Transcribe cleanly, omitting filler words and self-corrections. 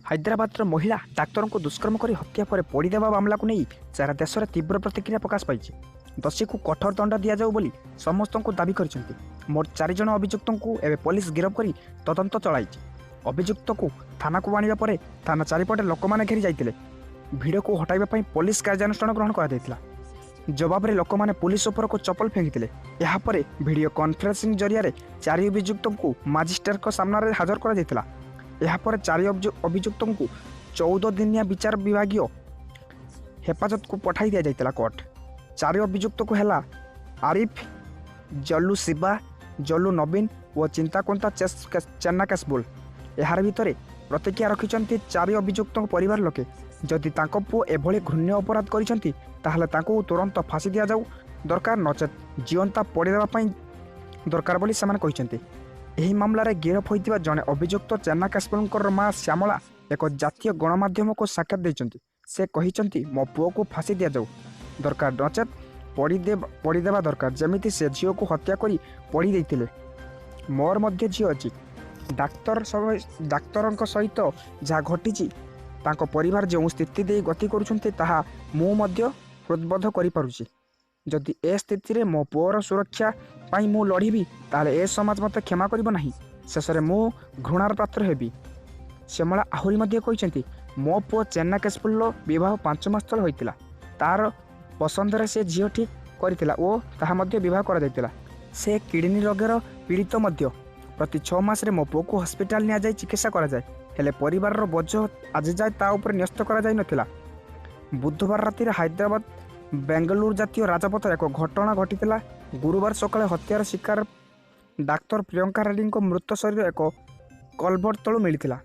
ହାଇଦ୍ରାବାଦର ମହିଳା ଡାକ୍ତରଙ୍କୁ ଦୁଷ୍କର୍ମ କରି ହତ୍ୟା ପରେ ପୋଡ଼ିଦେବା ମାମଲାକୁ ନେଇ ସାରା ଦେଶରେ ତୀବ୍ର ପ୍ରତିକ୍ରିୟା ପ୍ରକାଶ ପାଇଛି। ଦୋଷୀକୁ କଠୋର ଦଣ୍ଡ ଦିଆଯାଉ ବୋଲି ସମସ୍ତଙ୍କୁ ଦାବି କରିଛନ୍ତି। ମୋଟ 4 ଜଣ ଅଭିଯୁକ୍ତଙ୍କୁ ଏବେ ପୋଲିସ ଗିରଫ କରି ତଦନ୍ତ ଚଳାଇଛି। ଅଭିଯୁକ୍ତକୁ ଥାନାକୁ ଆଣିବା ପରେ ଥାନା ଚାରିପଟେ ଲୋକମାନେ ଘେରି ଯାଇଥିଲେ। ଭିଡ଼କୁ ହଟାଇବା ପାଇଁ ପୋଲିସ କାର୍ଯ୍ୟାନୁଷ୍ଠାନ ଗ୍ରହଣ କରାଯାଇଥିଲା। ଜବାବରେ ଲୋକମାନେ ପୋଲିସ ଉପରକୁ ଚପଲ ଫିଙ୍ଗିଥିଲେ। ଏହାପରେ ଭିଡ଼ିଓ କନଫରେନ୍ସିଂ ଜରିଆରେ 4 ଅଭିଯୁକ୍ତଙ୍କୁ ମାଜିଷ୍ଟ୍ରେଟଙ୍କ ସାମ୍ନାରେ ହାଜର କରାଯାଇଥିଲା। ଏହାପରେ 4 ଅଭିଯୁକ୍ତଙ୍କୁ 14 ଦିନିଆ ବିଚାର ବିଭାଗୀୟ ହେଫାଜତକୁ ପଠାଇ ଦିଆଯାଇଥିଲା କୋର୍ଟ। 4 ଅଭିଯୁକ୍ତକୁ ହେଲା ଆରିଫ, ଜଲ୍ଲୁ ଶିବା, ଜଲ୍ଲୁ ନବୀନ ଓ ଚିନ୍ତାକୁନ୍ତା ଚେନ୍ନା କେଶବୁଲ। ଏହାର ଭିତରେ ପ୍ରତିକ୍ରିୟା ରଖିଛନ୍ତି 4 ଅଭିଯୁକ୍ତଙ୍କ ପରିବାର ଲୋକେ। ଯଦି ତାଙ୍କ ପୁଅ ଏଭଳି ଘୃଣ୍ୟ ଅପରାଧ କରିଛନ୍ତି, ତାହେଲେ ତାଙ୍କୁ ତୁରନ୍ତ ଫାଶୀ ଦିଆଯାଉ ଦରକାର, ନଚେତ୍ ଜିଅନ୍ତା ପୋଡ଼ିଦେବା ପାଇଁ ଦରକାର ବୋଲି ସେମାନେ କହିଛନ୍ତି। ଏହି ମାମଲାରେ ଗିରଫ ହୋଇଥିବା ଜଣେ ଅଭିଯୁକ୍ତ ଚେନ୍ନା କେଶବୁଲଙ୍କର ମା ଶ୍ୟାମଳା ଏକ ଜାତୀୟ ଗଣମାଧ୍ୟମକୁ ସାକ୍ଷାତ ଦେଇଛନ୍ତି। ସେ କହିଛନ୍ତି, ମୋ ପୁଅକୁ ଫାଶୀ ଦିଆଯାଉ ଦରକାର, ନଚେତ୍ ପୋଡ଼ିଦେବା ଦରକାର, ଯେମିତି ସେ ଝିଅକୁ ହତ୍ୟା କରି ପୋଡ଼ି ଦେଇଥିଲେ। ମୋର ମଧ୍ୟ ଝିଅ ଅଛି। ଡାକ୍ତରଙ୍କ ସହିତ ଯାହା ଘଟିଛି, ତାଙ୍କ ପରିବାର ଯେଉଁ ସ୍ଥିତି ଦେଇ ଗତି କରୁଛନ୍ତି, ତାହା ମୁଁ ମଧ୍ୟ ହୃଦବୋଧ କରିପାରୁଛି। ଯଦି ଏ ସ୍ଥିତିରେ ମୋ ପୁଅର ସୁରକ୍ଷା ପାଇଁ ମୁଁ ଲଢ଼ିବି, ତାହେଲେ ଏ ସମାଜ ମୋତେ କ୍ଷମା କରିବ ନାହିଁ। ଶେଷରେ ମୁଁ ଘୃଣାର ପାତ୍ର ହେବି। ଶ୍ୟାମଳା ଆହୁରି ମଧ୍ୟ କହିଛନ୍ତି, ମୋ ପୁଅ ଚେନ୍ନା କେଶବୁଲର ବିବାହ 5 ମାସ ତଳେ ହୋଇଥିଲା। ତାର ପସନ୍ଦରେ ସେ ଝିଅ ଠିକ୍ କରିଥିଲା ଓ ତାହା ମଧ୍ୟ ବିବାହ କରାଯାଇଥିଲା। ସେ କିଡ଼ନୀ ରୋଗର ପୀଡ଼ିତ ମଧ୍ୟ। ପ୍ରତି 6 ମାସରେ ମୋ ପୁଅକୁ ହସ୍ପିଟାଲ ନିଆଯାଇ ଚିକିତ୍ସା କରାଯାଏ। ହେଲେ ପରିବାରର ବୋଝ ଆଜି ଯାଏ ତା ଉପରେ ନ୍ୟସ୍ତ କରାଯାଇନଥିଲା। ବୁଧବାର ରାତିରେ ହାଇଦ୍ରାବାଦ ବେଙ୍ଗାଲୁରୁ ଜାତୀୟ ରାଜପଥରେ ଏକ ଘଟଣା ଘଟିଥିଲା। ଗୁରୁବାର ସକାଳେ ହତ୍ୟାର ଶିକାର ଡାକ୍ତର ପ୍ରିୟଙ୍କା ରେଡ୍ଡୀଙ୍କ ମୃତ ଶରୀର ଏକ କଲଭର୍ଟ ତଳୁ ମିଳିଥିଲା।